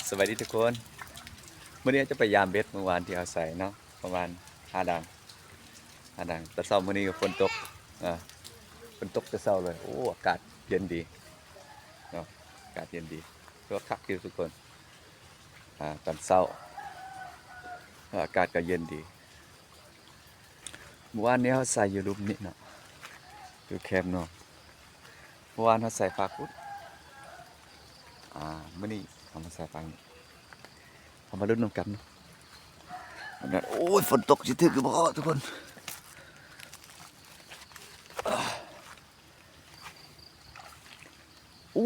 ສະບາຍດີທຸກຄົນ ມື້ນີ້ເຮົາຈະໄປຢາມເບັດ ເມື່ອວານທີ່ເຮົາໃສ່ເນາະ ປະມານຫ້າດັງ ຫ້າດັງ ແຕ່ເຊົ້າມື້ນີ້ກໍຝົນຕົກ ເອີ ຝົນຕົກແຕ່ເຊົ້າເລີຍ ໂອ້ ອາກາດເຢັນດີເນາະ ອາກາດເຢັນດີ ຖືວ່າຄັກຢູ່ທຸກຄົນ ອາ ຕອນເຊົ້າ ອາກາດກໍເຢັນດີ. ເມື່ອວານນີ້ເຮົາໃສ່ຢູ່ລຸ່ມນີ້ເນາະ ຢູ່ແຄມໜອງ ເມື່ອວານເຮົາໃສ່ຟາກພຸ້ນ ອາ ມື້ນີ້ເຮົາມາໃສ່ຟາກນີ້ ເຮົາມາລຸ້ນນຳກັນເນາະ ໂອ້ຍ ຝົນຕົກຊິຖືກຢູ່ບໍ່ທຸກຄົນ? ໂອ້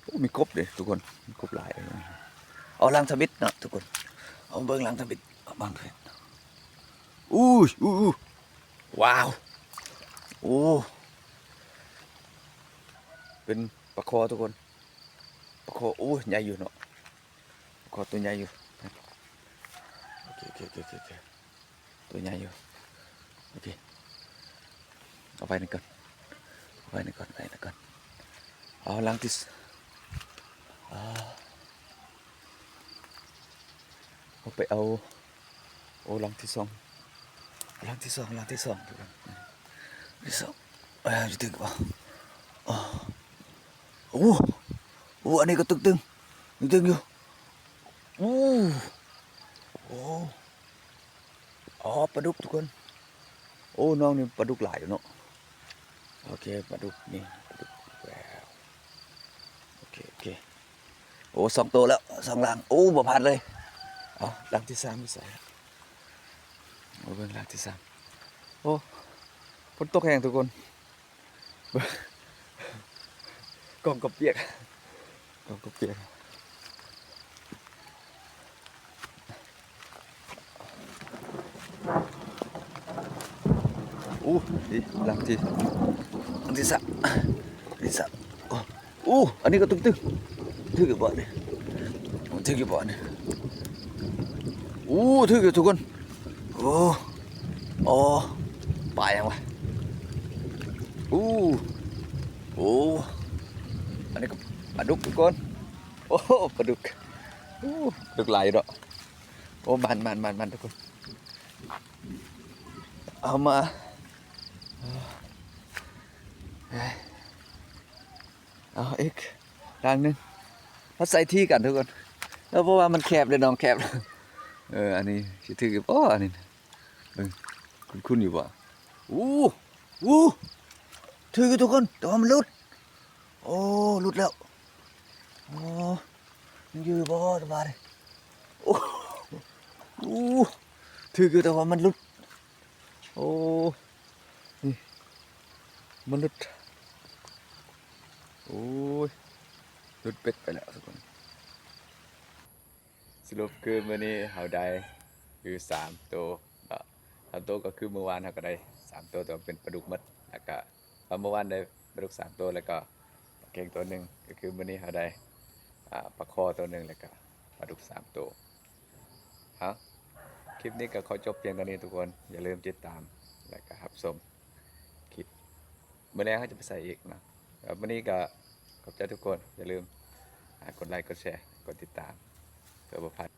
ໂອ້ ມີກົບເດ້ທຸກຄົນ ມີກົບຫຼາຍເດ້ ເອົາຫຼັງທຳອິດເນາະທຸກຄົນ ເອົາເບິ່ງຫຼັງທຳອິດ ເອົາບັງທຳອິດ ອູ້ຍ ອູ້ຍ ອູ້ຍ ວ້າວ ໂອ້ ເປັນປາຄໍທຸກຄົນ ປາຄໍ ໂອ້ຍ ໃຫຍ່ຢູ່ເນາະ ປາຄໍຕົວໃຫຍ່ຢູ່ ໂອເຄ ໂອເຄ ໂອເຄ ໂອເຄ ຕົວໃຫຍ່ຢູ່ ໂອເຄ ເອົາໄວ້ນີ້ກ່ອນ ເອົາໄວ້ນີ້ກ່ອນ ໄວ້ນີ້ກ່ອນ ເອົາຫຼັງທີ່ ເອົາ ເອົາໄປເອົາ ໂອ້ ຫຼັງທີ່ສອງ ຫຼັງທີ່ສອງ ຫຼັງທີ່ສອງ ທີ່ສອງ ເອີ ຢູ່ຕຶກບໍ່ ໂອ້ ໂອ້ ອັນນີ້ກໍຕຶກໆ ຍັງຕຶກຢູ່ ໂອ້ ໂອ້ ອໍ ປາດຸກທຸກຄົນ ໂອ້ ໜອງນີ້ປາດຸກຫຼາຍຢູ່ເນາະ ໂອເຄ ປາດຸກນີ້ ປາດຸກແລ້ວ ໂອເຄ ໂອເຄ ໂອ້ ສອງໂຕແລ້ວ ສອງຫຼັງ ໂອ້ ບໍ່ພາດເລີຍ ເອົາຫຼັງທີ່ສາມຢູ່ໃສ ມາເບິ່ງຫຼັງທີ່ສາມ ໂອ້ ຝົນຕົກແຮງທຸກຄົນ ກ້ອງກໍປຽກ ກ້ອງກໍປຽກ ໂອ້ ນີ້ ຫຼັງທີ່ ຫຼັງທີ່ສາມ ທີ່ສາມ ໂອ້ ໂອ້ ອັນນີ້ກໍຕຶກໆ ຖືກຢູ່ບໍ່ນີ້ ຖືກຢູ່ບໍ່ນີ້ ໂອ້ ຖືກຢູ່ທຸກຄົນ ໂອ້ ໂອ້ ປາຫຍັງວະ ໂອ້ ໂອ້ ອັນນີ້ກໍປາດຸກທຸກຄົນ ໂອ້ ປາດຸກ ໂອ້ ປາດຸກຫຼາຍຢູ່ເນາະ ໂອ້ ມັນໆໆໆ ທຸກຄົນ ເອົາມາ ເອົາອີກ ທາງໜຶ່ງ ເຮົາໃສ່ທີ່ກັນທຸກຄົນ ເອີ ເພາະວ່າມັນແຄບເດ້ ໜອງແຄບ ເອີ ອັນນີ້ຊິຖືກຢູ່ບໍ່ ອັນນີ້ ເບິ່ງ ຄຸ້ນໆຢູ່ບໍ່ ໂອ້ ໂອ້ ຖືກຢູ່ທຸກຄົນ ແຕ່ວ່າມັນຫຼຸດ ໂອ້ ຫຼຸດແລ້ວ ໂອ້ ຍັງຢູ່ບໍ່ ສະບາຍ ໂອ້ ໂອ້ ຖືກຢູ່ ແຕ່ວ່າມັນຫຼຸດ ໂອ້ ນີ້ ມະນຸດ ໂອ້ຍ ຫຼຸດເບັດໄປແລ້ວທຸກຄົນ ສະຫຼຸບຄືມື້ນີ້ເຮົາໄດ້ຄືສາມໂຕເນາະ ສາມໂຕກໍຄືມື້ວານເຮົາກໍໄດ້ສາມໂຕ ແຕ່ວ່າເປັນປາດຸກໝົດ ແລ້ວກໍ ເມື່ອວານໄດ້ປາດຸກສາມໂຕ ແລ້ວກໍປາເກັງໂຕໜຶ່ງ ກໍຄືມື້ນີ້ເຮົາໄດ້ ອາ ປາຄໍໂຕໜຶ່ງ ແລ້ວກໍປາດຸກສາມໂຕ ເອົາ ຄລິບນີ້ກໍຂໍຈົບພຽງເທົ່ານີ້ທຸກຄົນ ຢ່າລືມຕິດຕາມ ແລະກໍຮັບຊົມຄລິບ ມື້ແລງເຮົາຈະໄປໃສ່ອີກເນາະ ແລ້ວມື້ນີ້ກໍຂອບໃຈທຸກຄົນ ຢ່າລືມ ອາ ກົດໄລ ກົດແຊ ກົດຕິດຕາມ ເພື່ອບໍ່ພາດ